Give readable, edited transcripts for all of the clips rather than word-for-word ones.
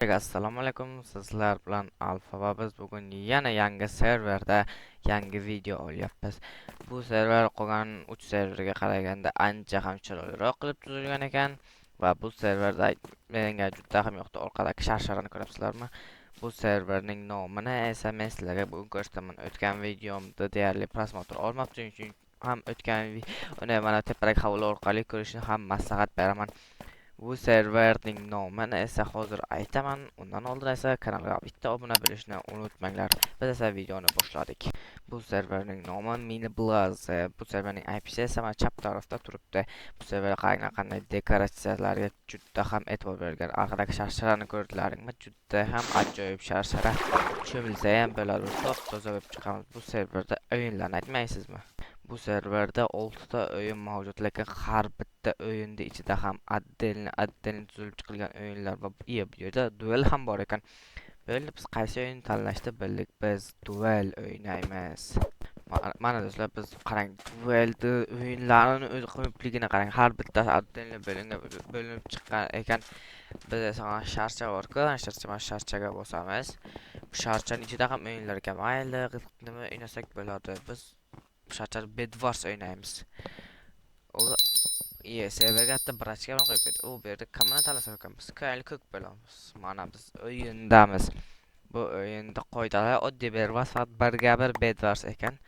Assalomu alaykum, sizlar bilan Alfa va biz bugun yana yangi serverda yangi video olyapmiz. Bu server qolgan 3 serverga qaraganda ancha ham chiroyliroq qilib tuzilgan ekan va bu serverda menga juda ham yoqdi. Orqadagi sharsharani ko'rapsizlarmi? Bu serverning nomini esa men sizlarga bugun ko'rsataman. O'tgan videomda deyarli просмотр olmabdi, shuning uchun ham o'tgan uni mana tepadagi hovli orqali ko'rishni ham maslahat beraman. Bu serverning nomini esa hozir aytaman. Undan oldin esa kanalga bitta obuna bo'lishni unutmanglar. Biz esa videoni boshladik. Bu serverning nomi MiniBlaze. Bu serverning IP'si esa mana chap tarafda turibdi. Bu server qaranglar qanday dekoratsiyalarga juda ham e'tibor berilgan. Orqadagi sharsharani ko'rdilaringmi? Juda ham ajoyib sharshara. Cho'milsa ham bo'ladi. Top-toza bo'lib chiqamiz. Bu serverda o'yinlarni aytmaysizmi? Bu serverda 6 ta o'yin mavjud, lekin har bitta o'yinni ichida ham отдельно отдельно tuzilib chiqilgan o'yinlar va bu yerda duel ham bor ekan. Bo'ldi, biz qaysi o'yinni tanlashni bildik. Biz duel o'ynaymiz. Mana do'stlar, biz qarang, duelni o'yinlarini o'zi ko'pligini qarang. Har bittasi отдельно bo'linib chiqqan ekan. Biz esa mana sharcha bor-ku, sharcha, mana sharchaga bosamiz. Bu sharchaning ichida ham o'yinlar ekan. Mayli, nima o'ynasak bo'ladi. Biz sharchada Bedwars o'ynaymiz. U serverga hatto brachka ham qo'yib berdi. U bu yerda kimni tanlasak ekan? Biz ko'ngli ko'k bo'lamiz. Mana biz o'yindamiz. Bu o'yinda qoidalar oddiy Bedwars, faqat birga bir Bedwars ekan.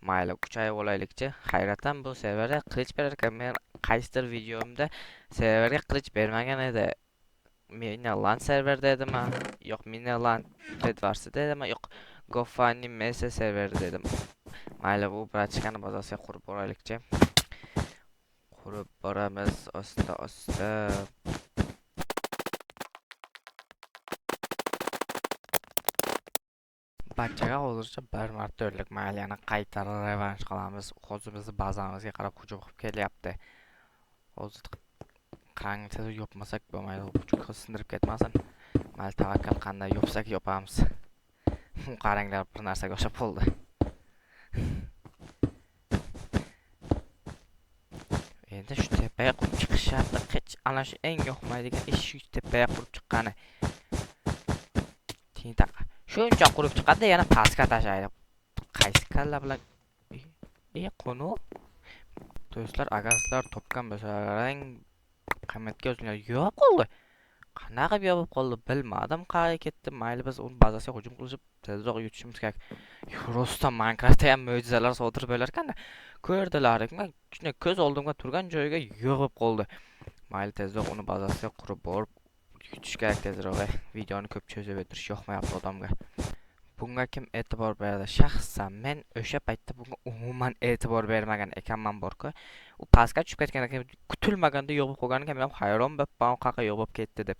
Mayli, kuchayib olaylikchi. Hayratdan bu serverga qilich berar ekan. Men qaysidir videomda serverga qilich bermagan edi. Minaland serverda edimi? Yo'q, Minaland Bedwars'da edimi? Yo'q, GoFundMe MS serverida edim. Mayli, bu brachkani bazasiga qurib boraylikchi. Qurib boramiz asta-asta. Barchaga hozircha bir marta o'ldik. Mayli, yana qaytarib revansh qilamiz. Hozir bizni bazamizga qarab hujum qilib kelyapti. Hozir qarang, tez yopmasak bo'lmaydi. Hujum sindirib ketmasin. Mayli, tavakkal qanday yopsak yopamiz. Qaranglar, bir narsaga o'xshab qoldi. Endi shu tepaga qurib chiqishyapti. Hech ana shu eng yoqmaydigan ish shu tepaga qurib chiqqani. Tentak. Shuncha qurib chiqadi, yana pastga tashlaydi. Qaysi kalla bilan qo'nu? Do'stlar, agar sizlar topgan bo'lsalaring, kommentga yozinglar. Yo'q qoldi. Qanaqa qilib yopib qoldi bilmadim, qayerga ketdi. Mayli, biz uni bazasiga hujum qilishib tezroq yutishimiz kerak. Rostdan Minecraftda ham mo'jizalar sodir bo'lar ekanda. Ko'rdilaringmi? Shunday ko'z oldimga turgan joyiga yig'ib qoldi. Mayli, tezroq uni bazasiga qurib borib yutish kerak tezroq. Videoni ko'p cho'zib o'tirish yoqmayapti odamga. Bunga kim e'tibor beradi? Shaxsan men o'sha paytda bunga umuman e'tibor bermagan ekanman borku. U pastga tushib ketgan ekan, kutilmaganda yo'q bo'lib qolgan ekan. Men ham hayron bo'lib, qayerga yo'q bo'lib ketdi deb.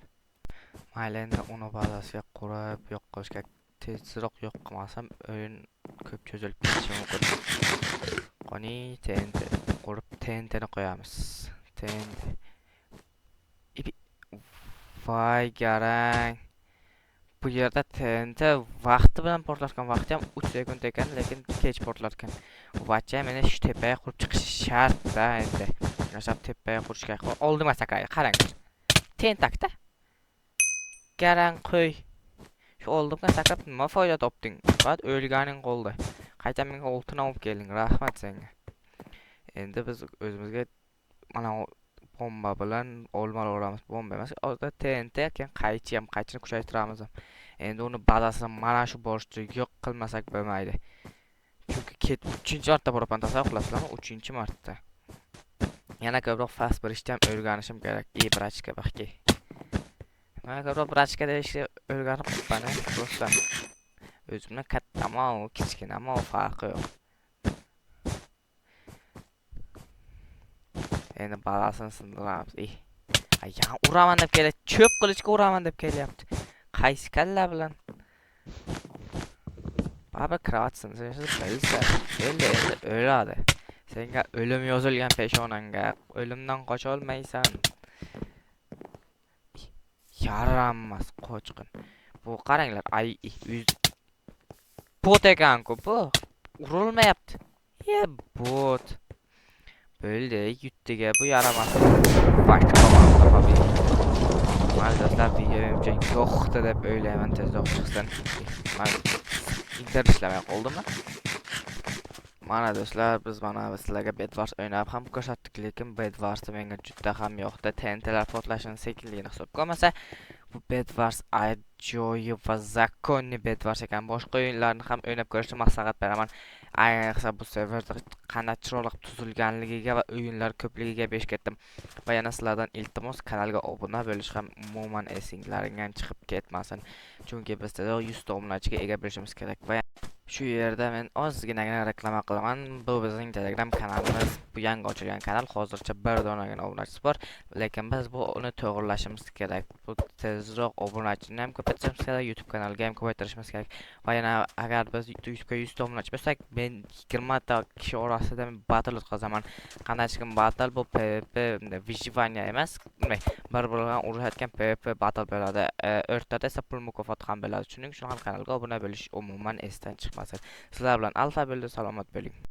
Mayli, endi uni bazasiga qurib yo'q qilish kerak. Tezroq yo'q qilmasam o'yin ko'p cho'zilib ketishi mumkin. Qani TNT qurib TNTni qo'yamiz. TNT. Voy garang. Bu yerda TNT vaqti bilan portlarkan, vaqti ham 3 sekund ekan, lekin kech portlarkan. Vacha meni shu tepaga qurib chiqishi shart-da endi. Yashab tepaga qurish kerak. Oldimga sakraydi, qarang. Tentakda. Garang qo'y. Shu oldimga sakrab nima foyda topding? Faqat o'lganing qoldi. Qayta menga oltin olib kelding, rahmat senga. Endi biz o'zimizga mana bomba bilan olma olamiz. Bomba emas, hozir TNT, keyin qaychi ham, qaychini kuchaytiramiz. Endi uni bazasini mana shu borishda yo'q qilmasak bo'lmaydi. Chunki 3-marta boraman, tasavvur qilasizlarmi? 3-marta. Yana ko'proq fast birishni ham o'rganishim kerak. Brachka baxki. Mana ko'proq brachka deyishni o'rganib qolibman, do'stlar. O'zimdan kattami, kichkinami farqi yo'q. Endi balasini sindiramiz. Yana uraman deb kelyapti. Cho'p qilichga uraman deb kelyapti. Qaysi kalla bilan? Baribir kravat sinsa bilsa, endi o'ladi. Senga o'lim yozilgan peshonangga, o'limdan qocha olmaysan. Yaramas qochqin. Bu qaranglar, ay yuz bot ekan-ku bu. Urilmayapti. Ye bot. Bo'ldi, yutdiga bu yaramas. Boshqa Mayli, do'stlar, video menimcha yo'qdi deb o'ylayman, tezroq chiqsin. Mayli, internet ishlamay qoldimi? Mana, do'stlar, biz mana sizlarga Bedwars o'ynab ham ko'rsatdik, lekin Bedwars menga juda ham yoqdi. TNTlar portlashini sekinligini hisobga olmasa, bu Bedwars ajoyib va законный Bedwars ekan. Boshqa o'yinlarni ham o'ynab ko'rishni maslahat beraman. Ayniqsa bu serverda qanday chiroyli qilib tuzilganligiga va o'yinlar ko'pligiga besh ketdim. Va yana sizlardan iltimos, kanalga obuna bo'lish ham umuman esinglaringdan chiqib ketmasin. Chunki biz tezroq 100 ta obunachiga ega bo'lishimiz kerak. Va shu yerda men ozginagina reklama qilaman. Bu bizning Telegram kanalimiz. Bu yangi ochilgan kanal. Hozircha bir donagina obunachisi bor. Lekin biz bu uni to'g'irlashimiz kerak. Bu tezroq obunachini ham ko'paytirishimiz kerak, YouTube kanaliga ham ko'paytirishimiz kerak. Va yana agar biz YouTube'ga 100 ta obunachi bo'lsak, men 20 ta kishi orasida men battle o'tkazaman. Qandaychikin battle? Bu PvP выживание emas, bir biri bilan urushayotgan PvP battle bo'ladi. O'rtada esa pul mukofoti ham bo'ladi. Shuning uchun ham kanalga obuna bo'lish umuman esdan chiqmasin. Sizlar bilan Alfa bo'ldi, salomat bo'ling.